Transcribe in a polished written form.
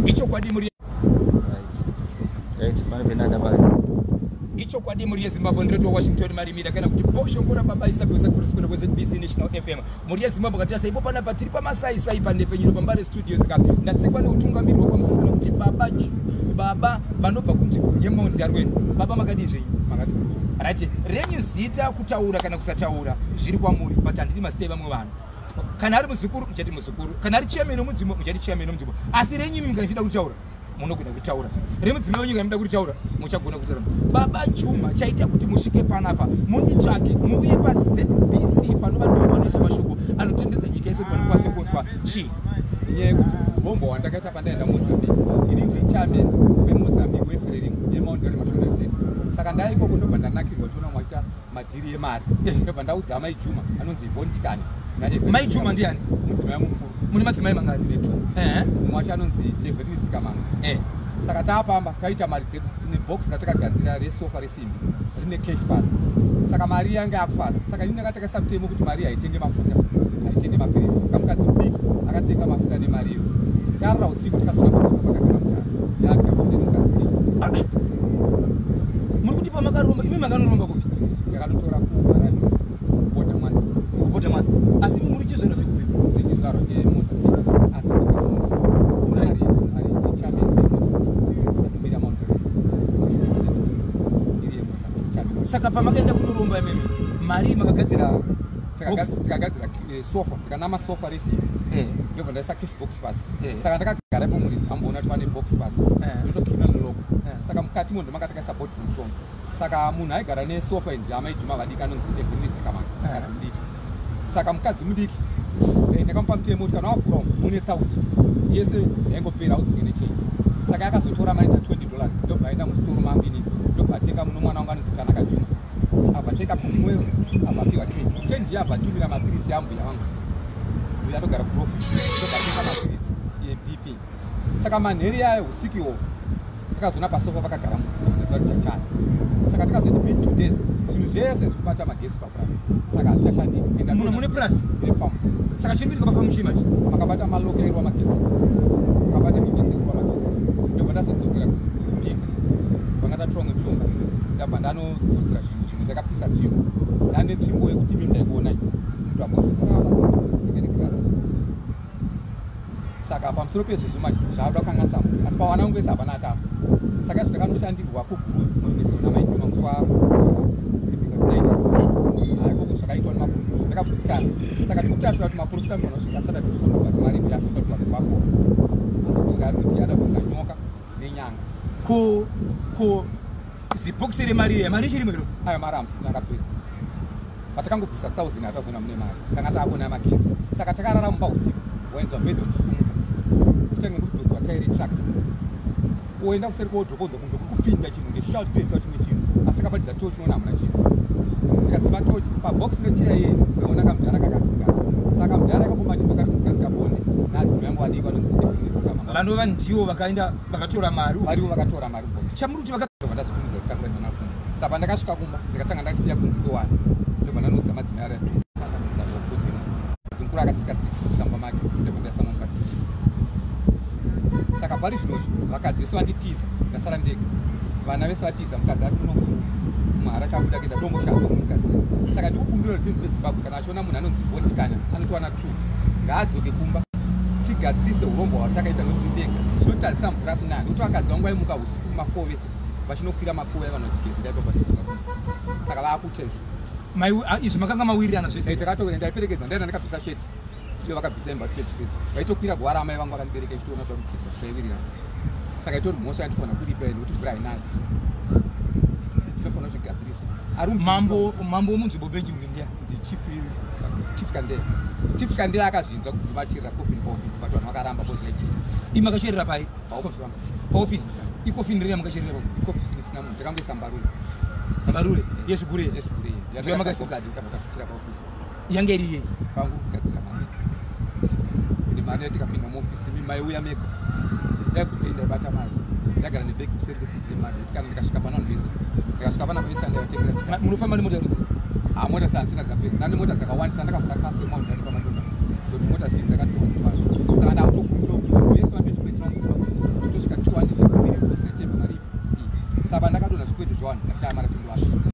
Ichokwadi muri right. Right, pane Ichokwadi muri yeZimbabwe, ndinotiwa Washington Marimira kana kuti Boshongora Baba Isabel correspondent weZBC National FM. Muri yeZimbabwe katira ipo panapa tiri pamasaisai panhepfenyuro paMbare Studios ka ndatsikwa neutungamiri hwepamusoro kana kuti baba baba vanobva kunzvimbo yeMount Darwin. Baba, makadii zvenyu? Makati. Right, renyu zita kutaura kana kusataura zviri kwamuri, but handidi mazita evamwe vanhu. Kana ari muzukuru muchati muzukuru, kana ari chairman wemunzvimbo muchati chairman wemunzvimbo, asi renyu imi kana muchida kutaura munogona kutaura, remudzimai wenyu kana muda kutaura muchagona kutaura. Baba Juma, chaita kuti musvike panapa munditsvage muuye paZBC panova ndo panoiswa mashoko anotenderedza nyika yese kuti vanokwanise kunzwa chii? Inyaya yekuti urombo hwandakaita pandaenda Mozambique, ini ndiri chairman weMozambique weFrelimo yeMount Darwin Mashonaland Central. Saka ndaikoko ndobva ndanakirwa tiona mwachiita madhiri emari, ndobva ndaudza amai Juma anonzi Ivon Chikanya. Mai Juma ndiani? Mudzimai wangu mukuru. Mune madzimai mangani? Tine two. Mumwe wacho anonzi Evelyn Dzikamanga. Saka taapamba taita mari dzedu, tine box ratakagadzira resofa resimbi rine cash pasi, saka mari yanga yakufasa. Saka ini ndanga takaisa mutemo kuti mari haitenge mafuta, haitenge mapirisi. Kamukadzi mudiki akatenga mafuta nemari iyo. Tarara usiku tikazoona pasofa pakagara mudhara yaadya mafuta nemukadzi mudiki. Muri kuti pamakaromba imi makanoromba kupi? Ndakanotora kuHarare, kuBorder Mwanza. KuBorder Mwanza, asi muri chizveno zvekupi? Ndechizvarwa cheMozambique, asi ari ari chairman weMozambique anomira Mount Darwin iri yeMozambique, chairman. Saka pamakaenda kunoromba imimi mari makagadzira box? Tikagadzira sofa, ndikanama sofa resimbi, ndobva ndaisa cash box pasi. Saka ndakagara ipo, muridzi amboona kuti pane box pasi, ndotokina nelock. Saka mukati mo ndomanga takaisa bottle mushonga. Saka munhu aigara nesofa indi amai Juma vadiki anonzi Evelyn Dzikamanga, mukadzi mudiki. Saka mukadzi mudiki ndakamupa mutemo kuti kana wavhura umu mune 1000 yese yaingopera, audzoke nechange. Saka yakazotora mari ta $20, ndobva aenda musitoro mangu inini, ndobva atenga muno mwana wangu anonzi Tanaka Juma, abva atenga cooking oil, abva apiwa change. Change ye abva atumira mapiritsi ambuya vangu uyo anogara kuTrophy, ndobva atenga mapiritsi eBP. Saka manheri ayo usiku iwowo takazoona pasofa pakagara munhu richachaya. Saka takazoiti within 2 days zvinhu zvese zvirikubata magetsi papurasi, saka hazvichashandi. Enda. Mune purasi? Ine famu. Saka chiri kuitika pafamu chii manje? Makabata malock airwa magetsi, makabata zvinhu zvese irwa magetsi. Ndobva ndazodzokera kuBinga panga tatora umwe mushonga, ndabva ndanodzosera zvinhu zvimwe. Ndakapisa tsvimbo, ndane tsvimbo yekuti mimi ndaikuona ndabozvikurava ndikanegrasi. Saka pamusoro pezvozvo manje zvauda kukanganisa munhu, asi pavana vangu vese hapana atafa. Saka izvo takanoshandirwa kuGuruve murimedzero namaijuma musi wa 9 ikoko zvakaitwa nemaprofita, ndakagutsikana. Saka tikutarisira kuti maprofita anofanira kusvika Saturday Sondo, but mari yacho kuti vanhu vakora ari kuti ada kuisa nyoka nenyanga. Ko zibhokisi remari iya, mari ichirimo iro? Ayo mari hamusina, akapera. Patakangobvisa 1000 hatazoona mune mari, tanga taakona magetsi. Saka takarara mumba usiku, wainzwa mubhedha uchisumuka uchitanga nekudhodzwa tairi tractor, oenda kuseri kwodhokodza kunze kuri kupinda chinhu ngeshout kuitwa chimwe chinhu, asi akabatidza tochi unoona hamuna chinhu. Tikadzima tochi pabhokisi recheya iye unoona kamudhara kakagara. Saka kamudhara kakomanje kari bonde naadzimai vangu vadiki vanonzi. Vanova ndivo vakaenda vakatora mari? Varivo vakatora mari mubhokisi. Chamuri kuti Ndobva ndazokumidza kutakura ndana kumba. Saka pandakasvika kumba ndikatanga ndasiya kunze kwewani, ndobva ndanoudza madzimai ari atu, mukuru akatsika tsika kusamba make, ndobva ndaisa mumukadzi. Saka pari zvinozvi vakadzi vese vanditiza, ndasara ndega, vana vese vatiza, mukadzi ari kuno muhara chabuda kuenda Domboshava mukadzi. Saka ndikukumbira rudzinzi rweZimbabwe, kana achiona munhu anonzi Botikanya anotowana two, ngaadzoke kumba tigadzirise urombo hwatakaita nokuti ndega zvinotadzisa mvura kunaya, nekuti vakadzi vangu vaimuka usiku kuma4 vese vachinokwira makuva evanhu vachigezi ndaipa pasika. Saka vaakutya izvi. Izvi makanga mawirirana zvese? Takatowira, ndaiperekedza, ndaenda ndakabvisa sheti, iyo vakabvisa imba chete, vaitokwira guva ramai vangu vakandibereka ichitoona parikugeza, taiwirirana. Saka itori mhosva yandinofanira kuripa nekuti mvura hainayo, zvinofanira kuzvigadziriswa. Mambo womunzvimbo benji ndiani? Ndichief, Chief Kandea. Chief Kandea akazvinzwa kuti vachirira coffin office, but vanhu vakaramba kozvaichisa. Imi makacherera pai? Paofisi vangu. Paofisi? Icoffin rei yamakacherera pa? Ikofisi isina munhu, takangoisa mbarure. Mbarure yezvigure? Yezvigure. Ndiyo makaisa mukati? Takasvikira paofisi. Yange iri yei? Pangu kugadzira mari, ende mari yatikapinda muofisi mi maiuya mega, ndaikuti ndaibata mari, ndagara nebhegi kuseri kwesiti yemari, nekuti kana ndikasvika pana vanhu vese, ndikasvika pana vese andaivatengera chikafu. Munofamba nemota rudzi? Ha, mota sansina dzapera, ndane mota dzakawandisa. Ndakavhura kasi yeMount Darwin pamadonda zvokuti mota zhinji dzakatorwa dzepazvo. Saka ndakutokumbira kuti vanhu vese vane chikwereti vangu Saka ndakadonha zvikwereti zvevanhu, ndashaya mari yekuti ndivapa.